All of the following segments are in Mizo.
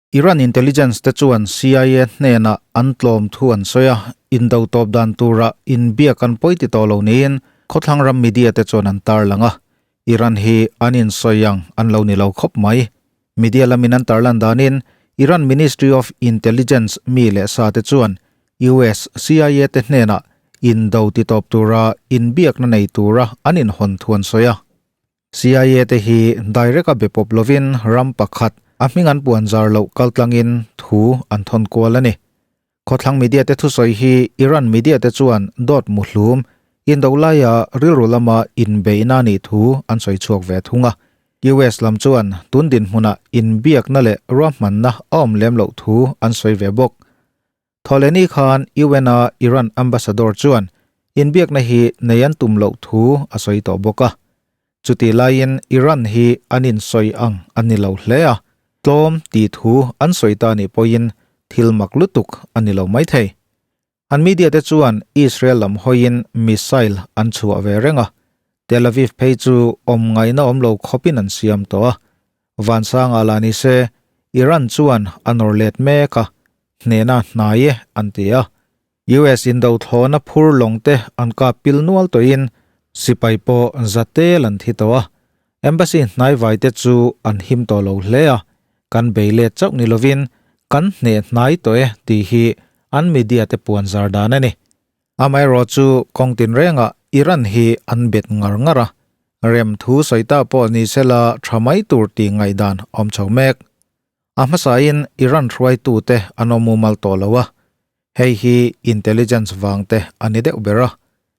Iran intelligence te chuan CIA hnenah an tlawm thu an sawi a, indo tawp dan tura inbiak an pawi ti tawh lo niin khawthlang ram media te chuan an tarlang a. Iran hi an insawi ang an lo ni lo khawp mai. Media lamin an tarlan danin Iran Ministry of Intelligence mi leh sa te chuan US CIA te hnenah indo ti tawp tura inbiakna nei tura an inhawn thu an sawi a. CIA te hi direct a be pawp lovin ram pakhat a hming an puan zar loh kaltlangin thu an thawn kual a ni. Khawthlang media te thusawi hi Iran media te chuan dawt muhlum, indo laia rilru lama inbeihna a nih thu an sawi chhuak ve thung a. US lam chuan tun dinhmunah inbiakna leh ruahmanna a awm lem loh thu an sawi ve bawk. Thawhlehni khan UN-a Iran ambassador chuan inbiakna hi nei an tum loh thu a sawi tawh bawk a. Chutih laiin Iran hi an insawi ang a ni lo hle a, tlawm tih thu an sawi ta nih pawhin thil mak lutuk a ni lo maithei. An media te chuan Israel lam hawiin missile an chhuah ve reng a, Tel Aviv phei chu awm ngaihna awm lo khawpin an siam tawh a. Vansanga la ni se, Iran chuan a nawr let mek a, hnehna hnai e an ti a. US indo thlawna phur lawng te an kap pil nual tawhin sipai pawh za tel an thi tawh a. Embassy hnaivai te chu an him tawh lo hle a, kan bei let chauh ni lovin kan hneh hnai tawh e tih hi an media te puan zar dan a ni. Amaherawhchu kawng tinrengah Iran hi an bet ngar ngar a, rem thu sawi ta pawh ni sela tha mai tur tih ngaihdan awm chho mek. A hmasain Iran hruaitute an awm mumal tawh lo a, hei hi intelligence vang te a ni deuh ber a.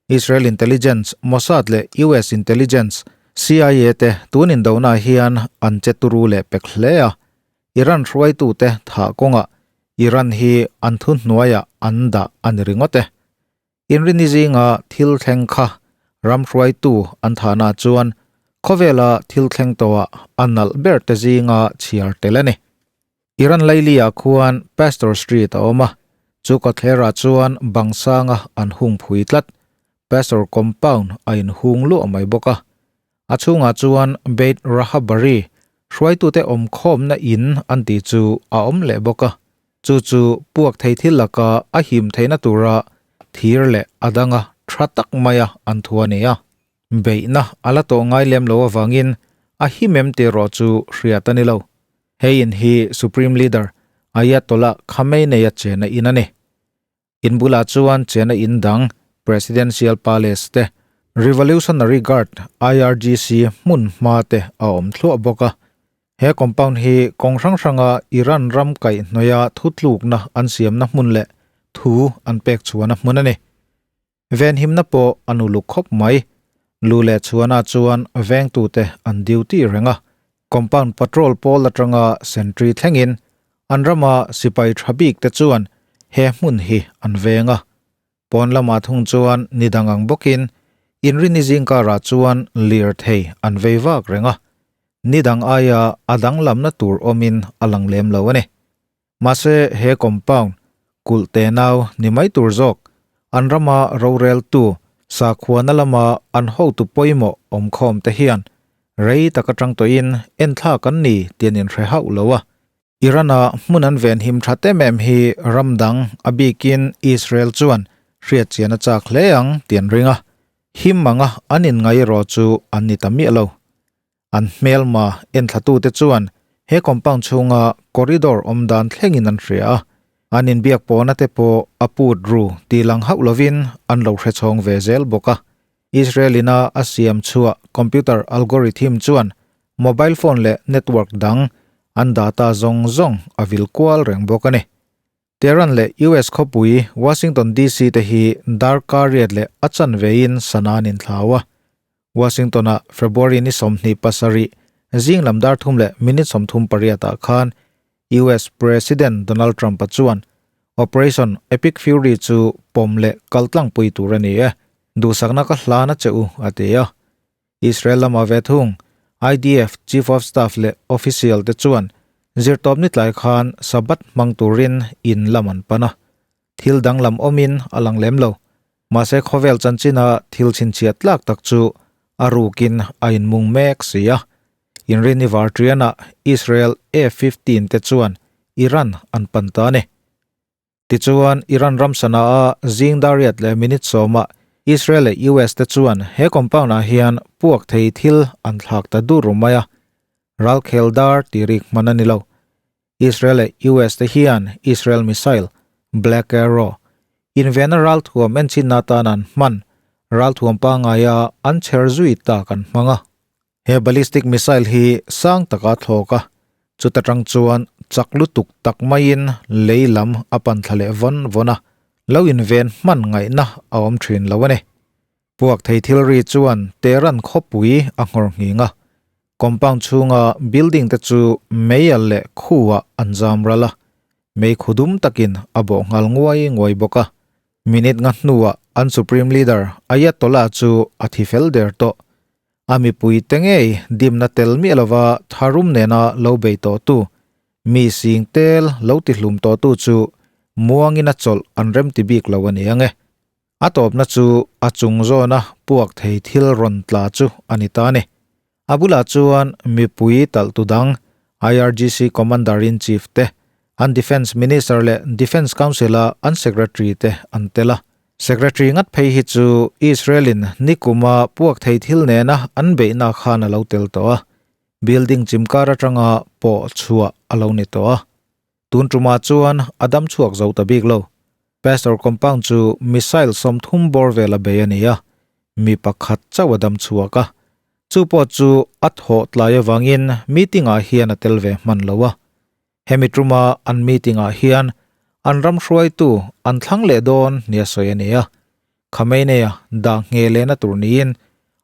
Israel intelligence, Mossad leh US intelligence, CIA te tun indonah hian an che turu leh pek hle a, Iran hruaitute thah kawngah Iran hi an thuhnuaiah an dah a ni ringawt e. Inrini zinga thil thleng kha ram hruaitu an thahna chuan khawvela thil thleng tawhah a nalh ber te zinga chhiar tel a ni. Iran lailiah khuan Pastor Street a awm a, chu kawtthlerah chuan bang sanga an hung phui tlat. Pastor compound a inhung luah mai bawk a. A chhungah chuan Beit Rahabari, hruaitute awmkhawmna in an tih chu a awm leh bawk a. Chu chu puak thei thil laka a him theihna tura thir leh a danga tha tak maia an thu a ni a. Beihna a la tawh ngai lem lo avangin a him em tih erawh chu hriat a ni lo. He in hi Supreme Leader Ayatollah Khamenei-a chena in a ni. In bulah chuan chena in dang Presidential Palace te, Revolutionary Guard, IRGC, hmun hma te a awm thluah bawk a. He compound hi kawng hrang hranga Iran ram kaihhnawia thutlukna an siamna hmun leh thu an pek chhuahna hmun a ni. Venhimna pawh an uluk khawp mai. Lu leh chhuana chuan vengtute an duty reng a. Compound patrol pawl atanga sentry thlengin an rama sipai tha bik te chuan he hmun hi an veng a. Pawn lamah thung chuan ni dang ang bawkin inrini zingkarah chuan lirthei an vei vak reng a. Ni dang aia a danglamna tur awmin a lang lem lo a ni. Mahse he compound, kulh te nau ni mai tur zawk, an rama roreltu, sakhuana lama an hotu pawimawh awmkhawm te hian rei tak atang tawhin enthlak an ni tih an inhre hauh lo a. Iran-a hmun an venhim that em em hi ram dang, a bikin Israel chuan hriatchian a chak hle ang tih an ring a, him anga an inngai erawh chu an ni ta miah lo. An hmelma enthlatute chuan he compound chhunga corridor awm dan thlengin an hria a, an inbiak pawhna te pawh a put ru tih lang hauh lovin an lo hre chhawng ve zel bawk a. Israel ina a siam chhuah computer algorithm chuan mobile phone leh network dang an data zawng zawng a vil kual reng bawk a ni. Tehran leh US khawpui Washington DC te hi darkar riat leh a chanvein sana an inthlau a. Washington-ah February ni 27 zing lam dar thum leh minute 38 ah khan US President Donald Trump-a chuan Operation Epic Fury chu pawm leh kaltlangpui tur a ni e, duhsakna ka hlan a che u, a ti a. Israel lama ve thung IDF Chief of Staff leh official te chuan zirtawpni tlai khan Sabbath hmang turin in lam an pan a. Thil danglam awmin a lang lem lo. Mahse khawvel chanchina thil chhinchhiah tlak tak chu a rukin a inmung mek si a. Inrini Varṭianah Israel A-fifteen te chuan Iran an pan ta a ni. Tichuan, Iran ram Sanaa zing dar riat leh minute sawmah Israel leh US te chuan he compound-ah hian puak thei thil an thlak ta dur mai a, ralkhel dar tih rik hman a ni lo. Israel leh US te hian Israel missile, Black Arrow, invenna ralthuam enchinna atan an hman, ralthuam pangaia an chher zui tak an hmang a. He ballistic missile hi sang taka thlawk a, chuta tang chuan chak lutuk tak maiin lei lam a pan thla leh vawn vawn a, lo inven hman ngaihna a awm thin lo a ni. Puak thei thil ri chuan Tehran khawpui a nghawr nghing a, compound chhunga building te chu meial leh khuah an zam ral a, mei khu dum takin a bawh nghal nguai nguai bawk a. Minute nga hnuah an Supreme Leader Ayatollah chu a thi fel der tawh. A mipui te ngei dimna tel miah lova tharum nena lo bei tawhtu, mi sing tel lo tihlum tawhtu chu muangin a chawlh an remti bik lo a ni ang e. A tawpna chu a chung zawna puak thei thil rawn tla chu a ni ta a ni. A bulah chuan mipui talhtu dang IRGC Commander-in-Chief te, an Defence Minister leh Defence Council-a an Secretary te an tel a. Secretary ngat phei hi chu Israel-in nikuma puak thei thil nena an beihna khan a lo tel tawh a, building chimkar atanga pawh chhuah a lo ni tawh a. Tun tumah chuan a dam chhuak zo ta bik lo. Pastor compound chu missile 30 bawr vel a bei a ni a, mi pakhat chauh a dam chhuak a. Chu pawh chu a thawh tlai avangin meeting-ah hian a tel ve hman lo a. Hemi tuma an meeting-ah hian an ram hruaitu an thlang leh dawn nia sawi a ni a. Khamenei-a dah ngheh lehna tur niin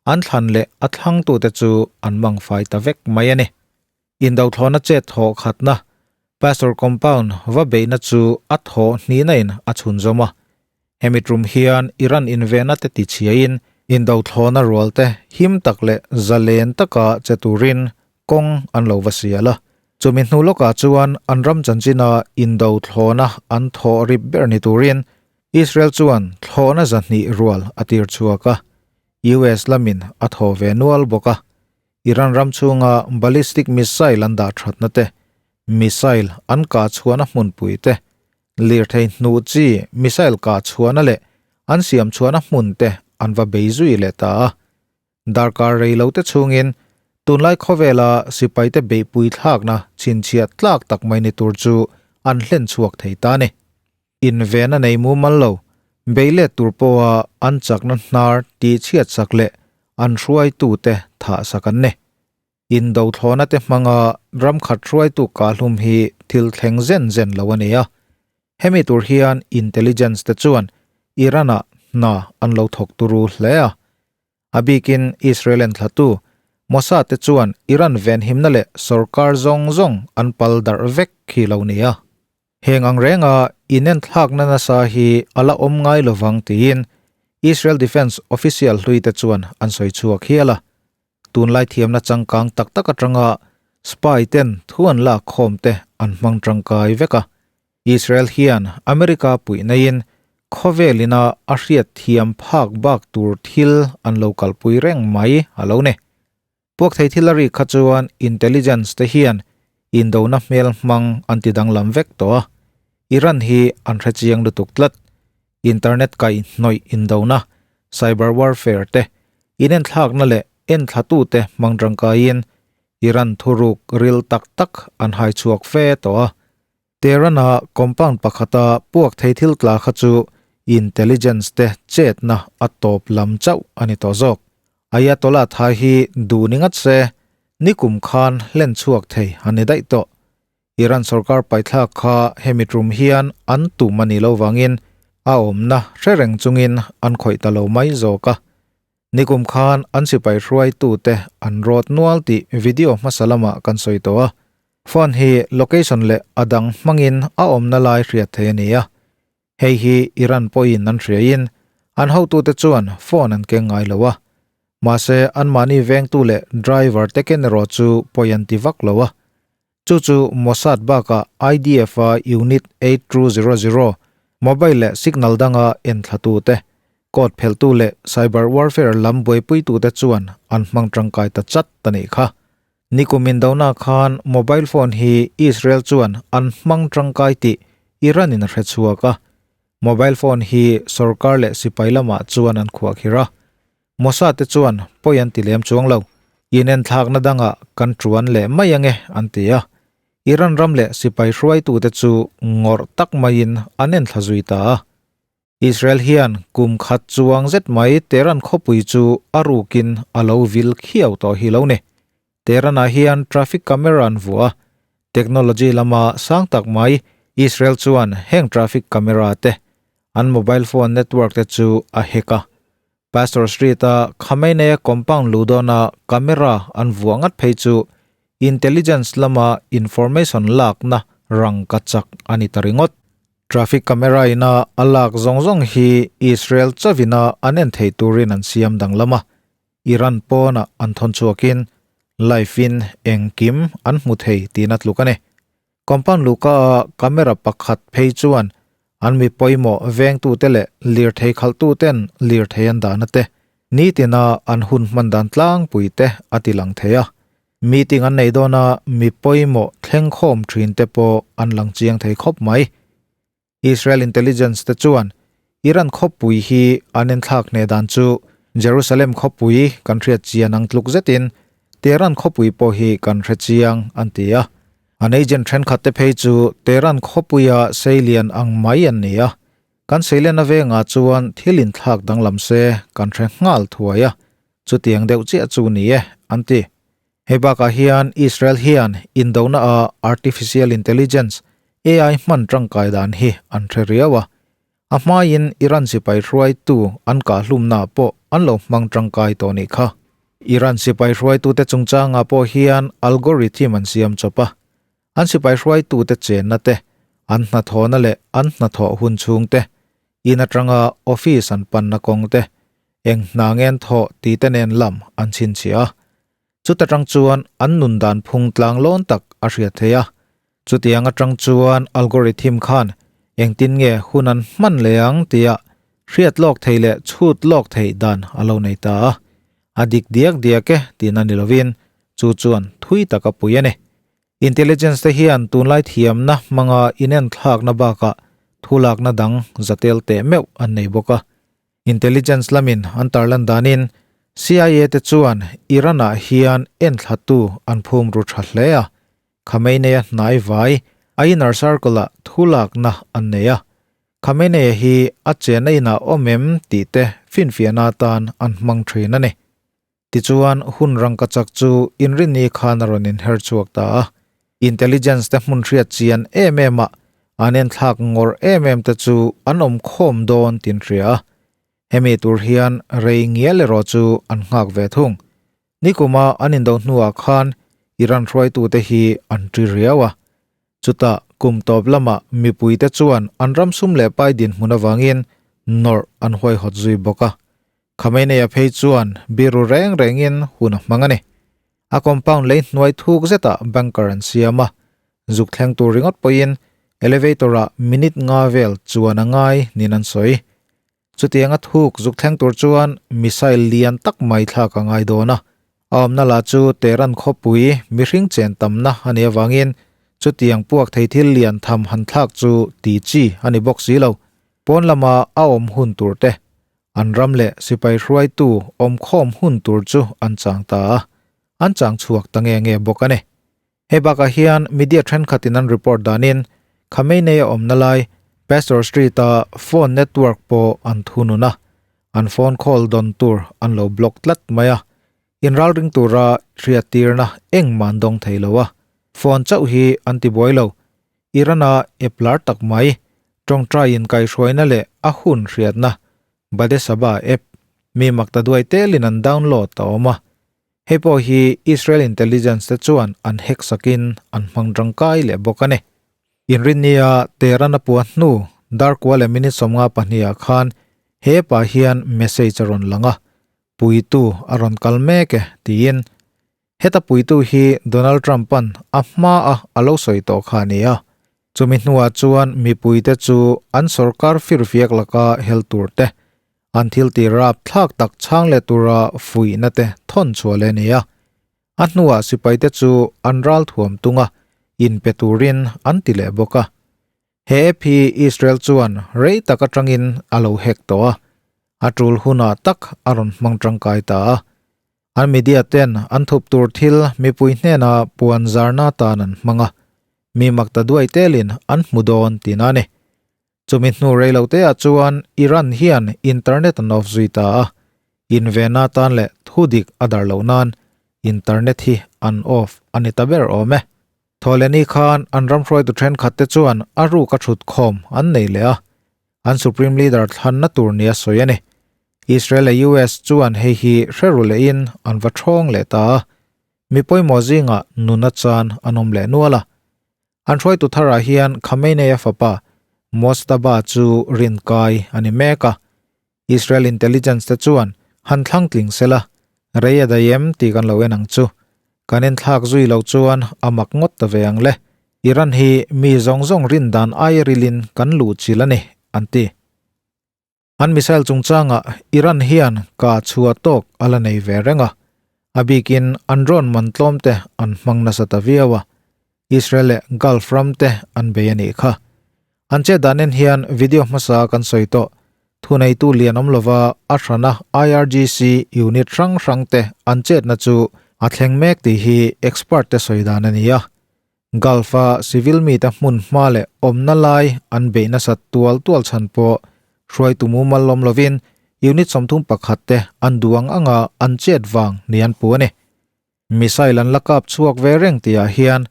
an thlan leh a thlangtute chu an mang fai ta vek mai a ni. Indothlawhna chet thawh khatna Pastor Compound va beihna chu a thawh hnihna-in a chhunzawm a. Hemi tum hian Iran invenna te tichhiain indothlawhna rualte him tak leh zalen taka che turin kawng an lo va sial a. Chumi hnu lawkah chuan an ram chanchina indothlawhna an thawh rip ber ni turin Israel chuan thlawhna 200 rual a tir chhuak a, US lamin a thaw ve nual bawk a. Iran ram chhunga ballistic missile an dah thatna te, missile an kah chhuahna hmunpui te, lirthei hnuh chi missile kah chhuahna leh an siam chhuahna hmun te an va bei zui leh ta a. Darkar rei lo te chhungin tunlai khawvela sipaite beihpui thlakna chhinchhiah tlak tak mai ni tur chu an hlen chhuak thei ta a ni. Inven a nei mumal lo, bei let tur pawha an chakna hnar tihchhiat sak leh an hruaitute thah sak an ni. Indothlawhna te hmanga ram khat hruaitu kahlum hi thil thleng zen zen lo a ni a. Hemi tur hian intelligence te chuan Iran-ah hna an lo thawk turu hle a. A bikin Israel enthlatu Mossad te chuan Iran venhimna leh sorkar zawng zawng an pal darh vek khi lo ni a. Heng ang renga inenthlakna nasa hi a la awm ngai lovang tiin Israel Defence official hlui te chuan an sawi chhuak hial a. Tunlai thiamna changkang tak tak atanga spy ten thu an lak khawm te an hmang tangkai vek a. Israel hian America puih naiin khawvel ina a hriat thiam phak bak tur thil an lo kalpui reng mai a lo ni. Puak thei thil a rik kha chuan intelligence te hian indona hmel hmang an ti danglam vek tawh a. Iran hi an hre chiang lutuk tlat. Internet kaihhnawih indona, cyber warfare, te inenthlakna leh enthlatute hmang tangkaiin Iran thuruk ril tak tak an hai chhuak fe tawh a. Tehran-a compound pakhata puak thei thil tla kha chu intelligence te chetna a tawp lam chauh a ni tawh zawk. Ayatollah tha hi duh ni ngat se, nikum khan hlen chhuak thei a ni daih tawh. Iran sorkar paithlak kha hemi tum hian an tum a nih lo vangin a awmna hre reng chungin an khawih ta lo mai zawk a. Nikum khan an sipai hruaitute an rawt nual tih video hmasa lamah kan sawi tawh a. Phone hi location leh a dang hmangin a awmna lai hriat theih a ni a. Hei hi Iran pawhin an hriain an hotute chuan phone an keng ngai lo a. Mahse anmahni vengtu leh driver te ken erawh chu pawi an ti vak lo a. Chu chu Mossad bakah IDF-a Unit 8200 mobile leh signal danga enthlatute, code phelhtu leh cyber warfare lam buaipuitute chuan an hmang tangkai ta chat a nih kha. Nikum indona khan mobile phone hi Israel chuan an hmang tangkai tih Iran in a hre chhuak a. Mobile phone hi sorkar leh sipai lamah chuan an khuahkhirh a. Mossad te chuan pawi an ti lem chuang lo. Inenthlakna dangah kan tuan leh mai ange an ti a. Iran ram leh sipai hruaitute chu ngawrh tak maiin an enthla zui ta a. Israel hian kum khat chuang zet mai Tehran khawpui chu a rukin a lo vil khiau tawh hi lo ni. Tehran-ah hian traffic camera an vuah a, technology lama sang tak mai Israel chuan heng traffic camera te, an mobile phone network te chu a hack a. Pastor Street-a Khamenei-a compound luh dawna camera an vuah ngat phei chu intelligence lama information lakna rangka chak a ni ta ringawt. Traffic camera ina a lak zawng zawng hi Israel chauhina an en theih turin an siam danglam a, Iran pawnah an thawn chhuakin live in engkim an hmu thei tihna tluk a ni. Compound luhka a camera pakhat phei chuan an mi pawimawh vengtute leh lirthei khalhtuten lirthei an dahna te, nitina an hun hman dan tlangpui te a ti lang thei a. Meeting an nei dawn a mi pawimawh thleng khawm thin te pawh an lang chiang thei khawp mai. Israel intelligence te chuan Iran khawpui hi an enthlak hneh dan chu Jerusalem khawpui kan hriat chian ang tluk zetin Tehran khawpui pawh hi kan hre chiang an ti a. An agent thenkhat te phei chu Tehran khawpuia seilian ang mai an ni a. Kan seilian avengah chuan thil inthlak danglam se kan hre nghal thuai a, chutiang deuh chiah chu ni e an ti. Hei bakah hian Israel hian indona a Artificial Intelligence, AI, hman tangkai dan hi an hre riau a. A hmaiin Iran sipai hruaitu an kahhlumna pawh an lo hmang tangkai tawh nih kha. Iran sipai hruaitute chungchangah pawh hian algorithm an siam chawp a. An sipai hruaitute chenna te, an hnathawhna leh an hnathawh hun chhung te, in atanga office an panna kawng te, eng hna ngen thawh tih te nen lam an chhinchhiah a. Chuta tang chuan an nun dan phung tlang lawn tak a hriat theih a. Chutiang atang chuan algorithm khan engtin nge hun an hman leh ang tia hriat lawk thei leh chhut lawk theih dan a lo nei ta a. A dik diak diak e tihna ni lovin chu chuan thui tak a pui a ni. Intelligence te hian tunlai thiamna hmanga inenthlakna bakah thulakna dang zatel teh meuh an nei bawk a. Intelligence lamin an tarlan danin CIA te chuan Iran-ah hian enthlatu an phum ru tha hle a, Khamenei-a hnai vai a inner circle-ah thulakna an nei a. Khamenei-a hi a chenna inah awm em tih te finfiahna atan an hmang thin a ni. Tichuan, hun rangka chak chu inrinni khan a rawn inher chhuak ta a. Intelligence te hmun hriat chian em em a, an enthlak ngawrh em em te chu an awm khawm dawn tin hria a. Hemi tur hian rei ngial erawh chu an nghak ve thung. Nikuma an indo hnuah khan Iran hruaitute hi an ṭi riau a. Chutah kum tawp lamah mipuite chuan an ram sum leh pai dinhmun avangin nawrh an huaihawt zui bawk a. Khamenei-a phei chuan biru reng rengin hun a hmang a ni. A compound lei hnuai thuk zetah bunker an siam a, zuk thleng tur ringawt pawhin elevator-ah minute nga vel chuan a ngai niin an sawi. Chutianga thuk zuk thleng tur chuan missile lian tak mai thlak a ngai dawn a, a awmna lah chu Tehran khawpui mihring chen tamna a nih avangin chutiang puak thei thil lian tham han thlak chu ti chi a ni bawk si lo. Pawn lama a awm hun tur te An ram leh sipai hruaitu awmkhawm hun tur chu an chang ta a, an chang chhuak ta nge nge bawk a ni. Hei bakah hian media thenkhatin an report danin Khamenei a awmna lai Pasteur Street-a phone network pawh an thunun a, an phone call dawn tur an lo block tlat mai a, inralring tura hriattirna engmah an dawng thei lo a, phone chauh hi an tibuai lo. Iran-a ep lar tak mai, tawngtai inkaihhruaina leh a hun hriatna Badesaba app mi makta duai telin an download a awm a. Hei pawh hi Israel intelligence te chuan an hack sakin an hmang tangkai leh bawk a ni. Inrinnia Tehran a puah hnu dar kua leh minute 52 ah khan he app ah hian message a rawn lang a, Puitu a rawn kal mek e tiin. Heta puitu hi Donald Trump-a'n a hmaa a lo sawi tawh kha a ni a. Chumi hnuah chuan mipuite chu an sorkar firfiak laka hel tur te, an thil ti rapthlak tak chhang leh tura fuihna te thawn chhuah leh a ni a. A hnuah sipaite chu an ral thuam tung a, inpe turin an ti leh bawk a. He app hi Israel chuan rei tak atangin a lo hack tawh a, a tul hunah tak a rawn hmang tangkai ta a. An media ten an thup tur thil mipui hnena puan zarna tan an hmang a, mi makta duai telin an hmu dawn tihna a ni. Chumi hnu rei lo te ah chuan Iran hian internet an off zui ta a, invenna tan leh thudik a dar loh nan internet hi an off a ni ta ber awm e. Thawhlehni khan an ram hruaitu thenkhat te chuan a ruk a thut khawm an nei leh a, an supreme leader thlanna tur nia sawi a ni. Israel leh US chuan hei hi hre ru lehin an va thawng leh ta a, mi pawimawh zingah nuna chan an awm leh nual a. An hruaitu tharah hian Khamenei-a fapa Mojtaba chu rinkai a ni mek a. Israel intelligence te chuan han thlang tling sela, rei a daih em tih kan lo en ang chu. Kan enthlak zui loh chuan a mak ngawt ta ve ang le. Iran hi mi zawng zawng rin dan aia rilin kan luhchilh a ni, an ti. An missile chungchangah Iran hian kah chhuah tawk a la nei ve reng a, a bikin an drone man tlawm te an hmang nasa ta viau a, Israel leh Gulf ram te an bei a nih kha. An chet dan en hian video hmasa kan sawi tawh, thuneitu lian awm lova a hrana IRGC unit hrang hrang te an chetna chu a thleng mek tih hi expert te sawi dan a ni a. Gulf-a civil mite hmun hma leh awmna lai an beih nasat tual tual chhan pawh hruaitu mumal lawm lovin unit 31 te an duh ang anga an chet vang ni an pu a ni. Missile an la kap chhuak ve reng tihah hian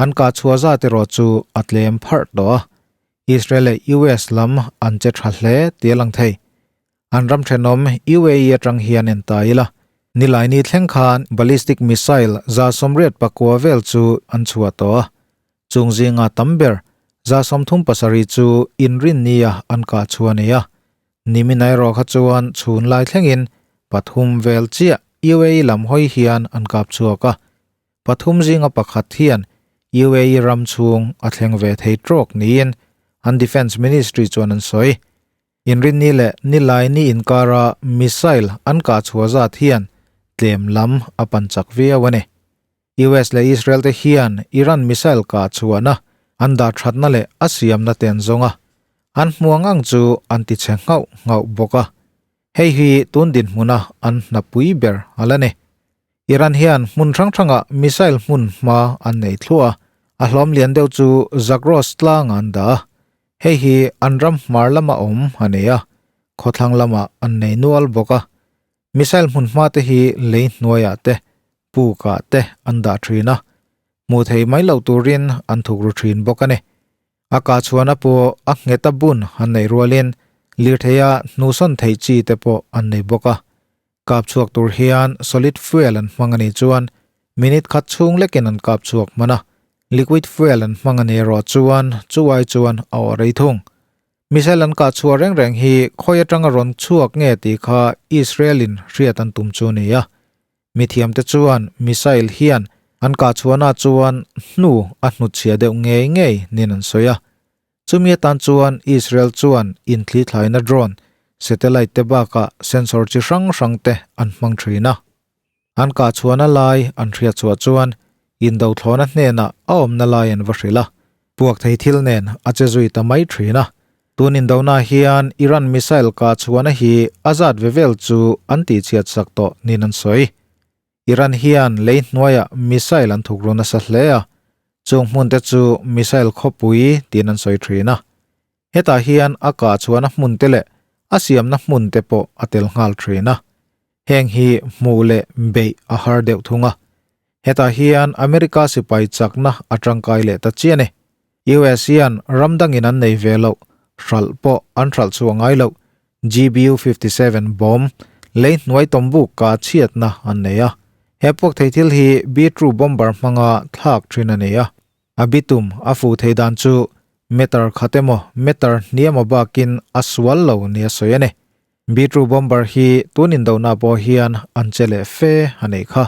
an kah chhuah zat erawh chu a tlem pharh tawh a, Israel leh US lam an che tha hle tih a lang thei. An ram thenawm UAE atang hian en ta ila, Nilaini thleng khan ballistic missile 89 vel chu an chhuah tawh a, chung zinga tam ber 37 chu inrinnia an kah chhuah a ni a. Nimin erawh kha chuan chhun lai thlengin pathum vel chiah UAE lam hawi hian an kap chhuak a, pathum zinga pakhat hian UAE ram chhung a thleng ve thei trawk niin an Defence Ministry chuan an sawi. Inrinni leh Nilaini inkara missile an kah chhuah zat hian tlem lam a pan chak viau a ni. US leh Israel te hian Iran missile kah chhuahna an dah thatna leh a siamna te an zawng a, an hmuang ang chu an ti chhe nghauh nghauh bawk a. Hei hi tun dinhmuna an hnapui ber a la ni. Iran hian hmun hrang hrangah missile hmun hma an nei thluah a, a hlawm lian deuh chu Zagros tlangah an dah a, hei hi an ram hmar lama awm a ni a, khawthlang lamah an nei nual bawk a. Missile hmun hma te hi lei hnuaiah te, pukah te an dah thin a, hmuh thei mai loh turin an thuk ru thin bawk a ni. A kah chhuahna pawh a nghet a bun an neih rualin lirtheia hnuhsawn theih chi te pawh an nei bawk a. Kap chhuak tur hian solid fuel an hmang a nih chuan minute khat chhung lekin an kap chhuak hman a, liquid fuel an hmang a nih erawh chuan chu ai chuan a awh rei thung. Missile an kah chhuah reng reng hi khawi atanga rawn chhuak nge tih kha Israel-in hriat an tum chu a ni a. Mithiamte chuan missile hian an kah chhuahna chuan hnu a hnutchhiah deuh ngei ngei niin an sawi a. Chumi atan chuan Israel chuan inthlithlaina drone, satellite te bakah sensor chi hrang hrang te an hmang thin a. An kah chhuahna lai an hriat chhuah chuan indothlawhna hnenah a awmna lai an va hrilh a, puak thei thil nen a che zui ta mai thin a. Tun indona hian Iran missile kah chhuahna hi a zat ve vel chu an tihchhiat sak tawh niin an sawi. Iran hian lei hnuaiah missile an thuk ru nasa hle a, chung hmunte chu missile khawpui tiin an sawi thin a. Hetah hian a kah chhuahna hmunte leh a siamna hmunte pawh a tel nghal thin a. Heng hi hmuh leh beih a har deuh thung a. Hetah hian America sipai chakna a tangkai leh ta chian e. US hian ram dangin an nei ve loh, hralh pawh an hralh chhuah ngai loh GBU-57 bomb lei hnuai tawmbuk kah chhiatna an nei a. He puak thei thil hi B-2 bomber hmanga thlak thin a ni a. A bitum a fuh thei dan chu meter khat emaw meter hniam emaw bakin a sual lo nia sawi a ni. B-2 bomber hi tun indona pawh hian an che leh fe a neih kha.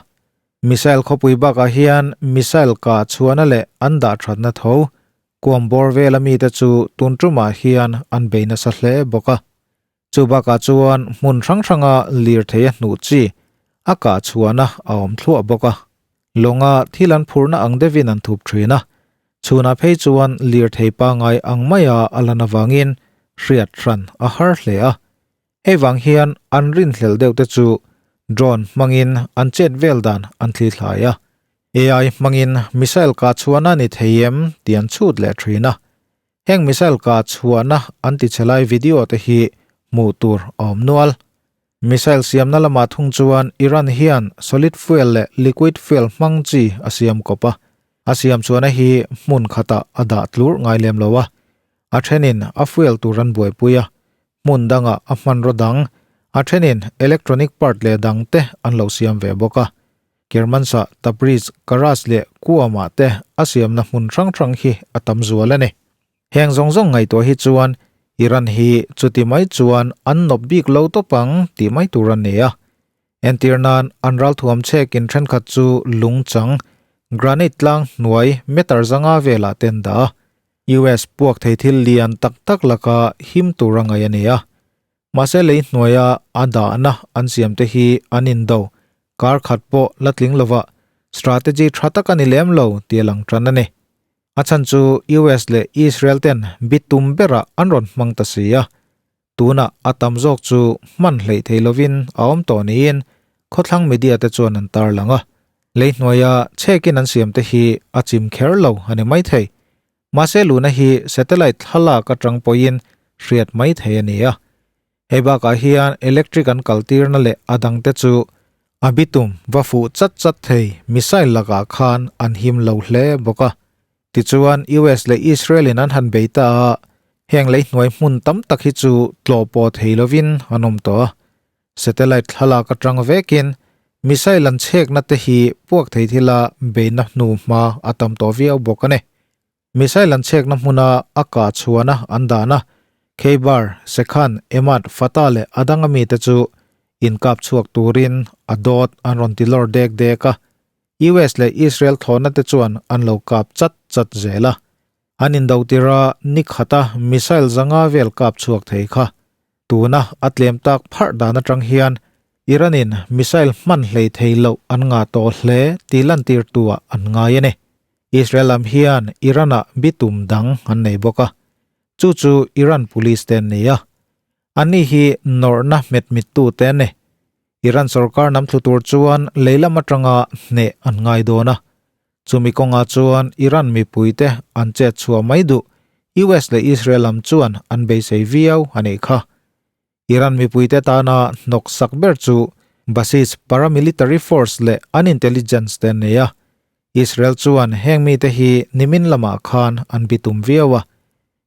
Missile khawpui bakah hian missile kah chhuahna leh an dah thatna tho Kuam bawr vela mite chu tun tumah hian an bei nasa hle bawk a. Chu bakah chuan hmun hrang hranga lirthei a hnuh chi a kah chhuahna a awm thluah bawk a. Lawnga thil an phurna ang deuhin an thup thin a, chhunah phei chuan lirthei pangai ang maia a lan avangin hriat hran a har hle a. Hei vang hian an rinhlelh deuh te chu drone hmangin an chet vel dan an thli thlai a, AI hmangin missile kah chhuahna ni thei em tih an chhut leh thin a. Heng missile kah chhuahna an ti che lai video te hi hmuh tur a awm nual. Missile siamna lamah thung chuan Iran hian solid fuel leh liquid fuel hmang chi a siam kawp a, a siam chhuahna hi hmun khatah a dah tlur ngai lem lo a, a thenin a fuel tur an buaipui a, hmun dangah a hmanraw dang, a thenin electronic part leh dang te an lo siam ve bawk a. Kermanshah, Tabriz, Karaj leh Qom-ah te a siamna hmun hrang hrang hi a tam zual a ni. Heng zawng zawng ngaihtuah hi chuan Iran hi chuti mai chuan an nawp bik lo tawp ang tih mai tur a ni a. Entir nan an ralthuam chhekin thenkhat chu lung chang, granite tlang hnuai meter zanga velah te an dah a. US puak thei thil lian tak tak laka him tur a ngaih a ni a. Mahse lei hnuaia a dahna an siam te hi an indo kar khat pawh la tling lova strategy tha tak a ni lem lo tih a lang tan a ni. A chhan chu US leh Israel ten bitum berah an rawn hmang ta si a, tunah a tam zawk chu hman hleih thei lovin a awm tawh niin khawthlang media te chuan an tarlang a. Lei hnuaia chhekin an siam te hi a chim kher lo a ni maithei. Mahse luna hi satellite thlalak atang pawhin hriat mai thei a ni a. Hei bakah hian electric an kaltirna leh a dangte chu a bitum va fuh chat chat thei missile lakah khan an him lo hle bawk a. Tichuan US leh Israel in an han bei ta a, heng lei hnuai hmun tam tak hi chu tlawh pawh thei lovin an awm tawh a. Satellite thlalak atang vekin missile an chhekna te hi puak thei thila beina hnu hma a tam tawh viau bawk a ni. Missile an chhekna hmuna a kah chhuahna an dahna Kheibar, Sekhan, Emad, Fatah leh a danga mite chu inkap chhuak turin a dawt an rawn ti lawr dek dek a, US leh Israel thlawhna te chuan an lo kap chat chat zel a. An indo tira ni khata missile zanga vel kap chhuak thei kha tuna a tlem tak pharh dan atang hian Iran-in missile hman hlei thei loh an ngah tawh hle tih lantirtuah an ngai a ni. Israel lam hian Iran-ah bitum dang an nei bawk a, chu chu Iran police te an ni a. Anni hi nawrhna hmetmittu te an ni. Iran sorkar nam thlu tur chuan lei lam atanga hneh an ngai dawn a. Chumi kawngah chuan Iran mipuite an chet chhuah mai duh US leh Israel lam chuan an beisei viau a nih kha. Iran mipuite tana hnawksak ber chu Basij paramilitary force leh an intelligence te an nei a. Israel chuan heng mite hi nimin lamah khan an bitum viau a.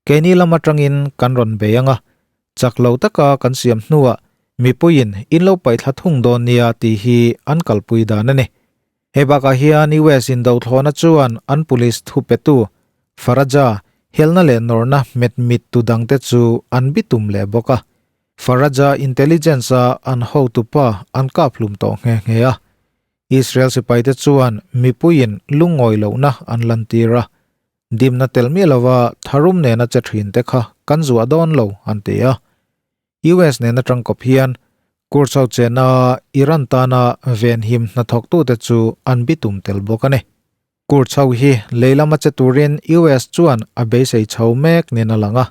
Keini lam atangin kan rawn bei ang a, chak lo taka kan siam hnuah mipuiin in lo paihthla thung dawn nia tih hi an kalpui dan a ni. Hei bakah hian US in dothlawhna chuan an police thupetu Faraja helna leh nawrhna hmetmit tu dangte chu an bitum leh bawk a. Faraja intelligence-a an hotupa an kap hlum tawh nghe nghe a. Israel sipaite chuan mipuiin lungawi lohna an lantir a. Dimna tel miah lova tharum nena che thinte kha kan zuah dawn lo an ti a. US nena tangkawp hian Kurchau chena Iran tana venhim hnathawktute chu an bitum tel bawk a ni. Kurchau hi lei lama che turin US chuan a beisei chho mek nen a lang a.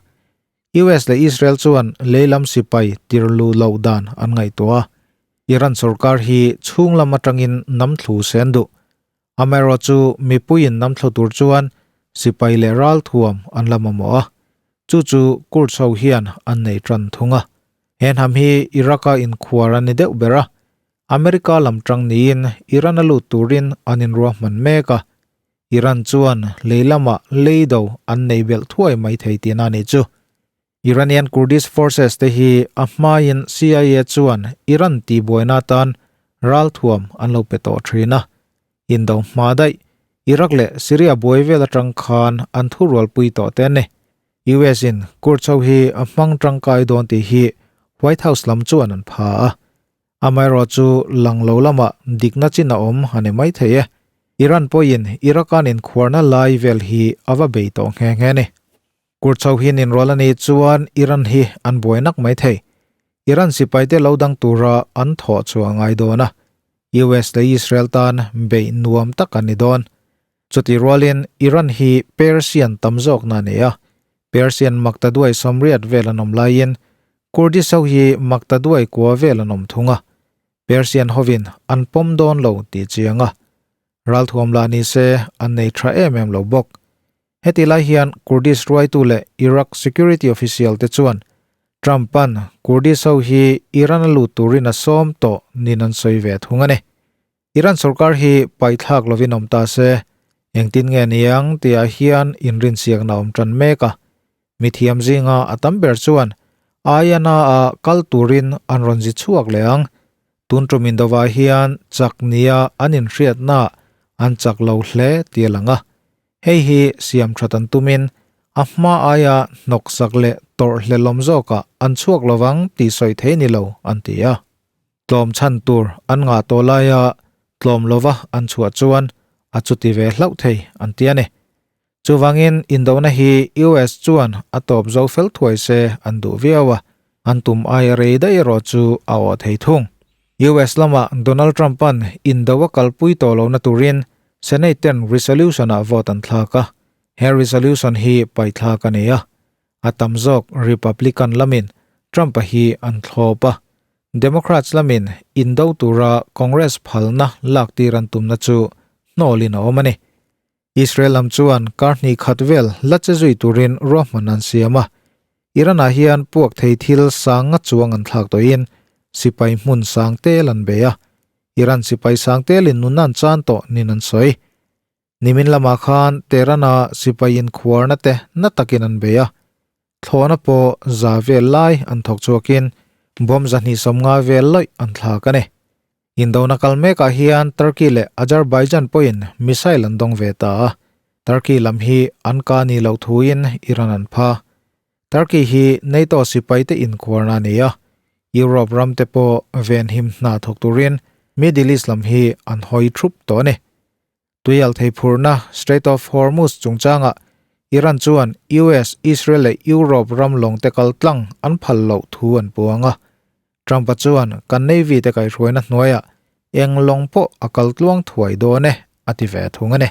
US leh Israel chuan lei lam sipai tirlu loh dan an ngaihtuah a. Iran sorkar hi chhung lam atangin namthlu sen duh. Amaherawhchu mipuiin namthlu tur chuan sipai leh ralthuam an la mamawh a, chu chu Kurds ho hian an nei tan thung a. He hnam hi Iraq-a inkhuar a ni deuh ber a, America lam tang niin Iran a lut turin an inruahman mek a, Iran chuan lei lamah lei do an nei belh thuai mai thei tihna a nih chu. Iranian Kurdish forces te hi a hmain CIA chuan Iran tihbuaina atan ralthuam an lo pe tawh thin a. Indo hma daih, Iraq leh Syria buai vel atang khan an thurualpui tawh te an ni. US in Kurds ho hi a hmang tangkai dawn tih hi White House lam chuan an pha a. Amaherawhchu lang lo lamah dikna chin a awm a ni mai thei e. Iran pawhin Iraq-an inkhuarna lai vel hi a va bei tawh nghe nghe a ni. Kurchho hi ninrual a nih chuan Iran hi an buai nak mai thei. Iran sipaite lo dang tura an thawh chu a ngai dawn a. US leh Israel tan beih nuam tak an ni dawn. Chutih rualin Iran hi Persian tam zawkna a ni a, Persian maktaduai 80 vel an awm laiin Kurdish ho hi maktaduai kua vel an awm thung a, Persian hovin an pawm dawn lo tih chiang a, ralthuam lah ni se an nei tha em em lo bawk. Heti lai hian Kurdish ruaitu leh Iraq security official te chuan Trump-a'n Kurdish ho hi Iran a lut turin a sawm tawh niin an sawi ve thung a ni. Iran sorkar hi paithlak lovin awm ta se, engtin nge niang tihah hian inrinsiakna awm tan mek a. Mithiam zinga a tam ber chuan INA-ah kal turin an rawn zi chhuak leh ang. Tun tum indovah hian chak nia an inhriatnaah an chak lo hle tih a lang a. Hei hi siam that an tumin a hma aia hnawksak leh tawrhhlelawm zawkah an chhuak lovang tih sawi thei ni lo an ti a. Tlawm chhan tur an ngah tawh laia tlawm lova an chhuah chuan a chuti ve hlauh thei an ti a ni. Chuvangin indona hi US chuan a tawp zo fel thuai se an duh viau a, an tum aia rei daih erawh chu a awh thei thung. US lamah Donald Trump-a'n indo a kalpui tawh lohna turin Senate ten resolution-ah vote an thlak a, he resolution hi paithlak a ni a. A tam zawk Republican lamin Trump-a hi an thlawp a, Democrats lamin indo tura Congress phalna lak tir an tumna chu hnawlin a awm a ni. Israel lam chuan kar hnih khat vel la che zui turin ruahman an siam a, Iran-ah hian puak thei thil sang nga chuang an thlak tawhin sipai hmun sang tel an bei a, Iran sipai sang telin nun an chan tawh nin an sawi. Nimin lamah khan Tehran-a sipai inkhuarna te na takin an bei a, thlawhna pawh za vel lai an thawk chhuakin bomb 250 vel lawih an thlak a ni. Indona kal mekah hian Turkey leh Azerbaijan pawhin missile an dawng ve ta a, Turkey lam hi an ka ni loh thuin Iran an pha. Turkey hi NATO sipaite inkhuarna a ni a, Europe ramte pawh venhim hna thawk turin Middle East lam hi an hawi thup tawh a ni. Tuial thei phurna Strait of Hormuz chungchangah Iran chuan US, Israel leh Europe ram lawngte kal tlang an phal loh thu an puang a. Trump-a chuan kan Navy te kaihhruaina hnuaiah eng lawng pawh a kal tluang thuai dawn e, a ti ve thung a ni.